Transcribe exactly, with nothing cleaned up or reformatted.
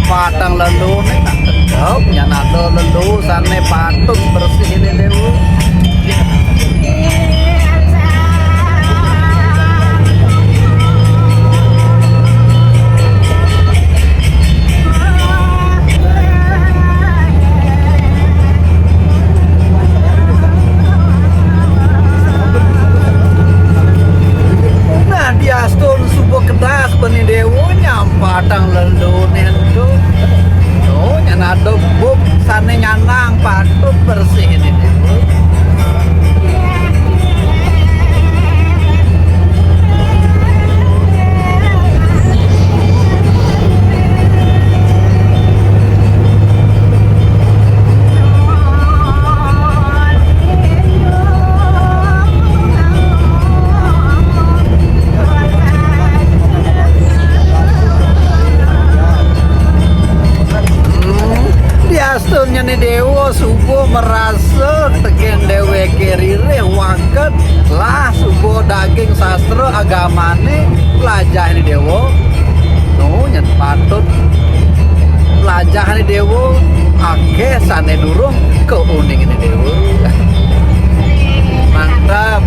Patang lelune, nah, tetep nyan ada lelu sane patut bersih ini, Dewa. Nah, diastun suba kedas bani Dewa nyampatang lelune ento. Oh, nyan ada buk sane nyanang patut bersih ini, Dewa. Hmm, diastunnyane Dewa suba marasa teken deweke ririh wangket lah suba daging sastra agamane pelajahne Dewa. Nu nyen patut pelajahne Dewa akeh sane durung kauningane Dewa. Mantap.